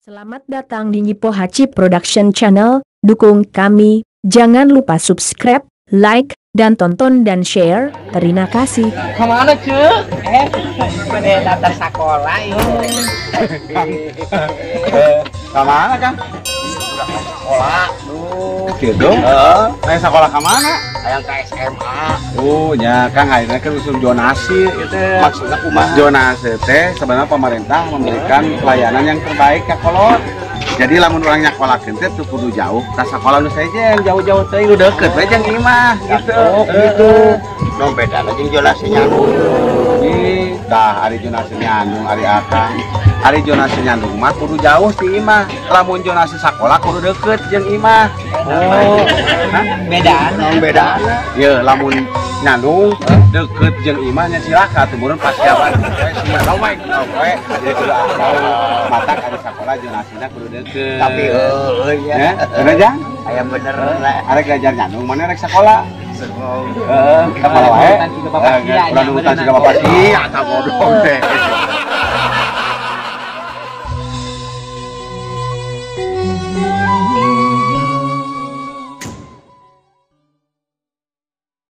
Selamat datang di Nyipo Hachi Production Channel, dukung kami, jangan lupa subscribe, like, dan tonton dan share, terima kasih. Kemana cek? Pada daftar sekolah ini. Kemana Kang? Sekolah. Oh, gitu. Heeh. Sekolah kemana? Yang ke SMA. Oh, nya Kang akhirnya kan usul zonasi itu. Maksudnya kumaha? Zonasi teh sebenarnya pemerintah memberikan pelayanan yang terbaik ke kolot. Jadi lamun urang nyakolakeun teh teu kudu jauh ka sakola nu sejen, jauh-jauh teh nu deukeut we jeung imah gitu. Oh, gitu. No bedana jeung zonasi nyandung. Ih, tah ari zonasi nyandung ari akang. Ari zonasi nyandung mah kudu jauh ti imah. Lamun zonasi sakola kudu deukeut jeung imah. Oh, bedana. Bedana. Ye, lamun nyandung deukeut jeung imah nya cilaka tumurun pasiawan we sia loweng we. Jadi kudu matak ari sakola zonasina kudu deukeut. Tapi heueuh ya. Bener jang? Aya bener lah. Arek ngajar nyandung mana rek sakola? Heeh, kita malah wae. Ulah nurutan siga bapak sia, eta goblok teh.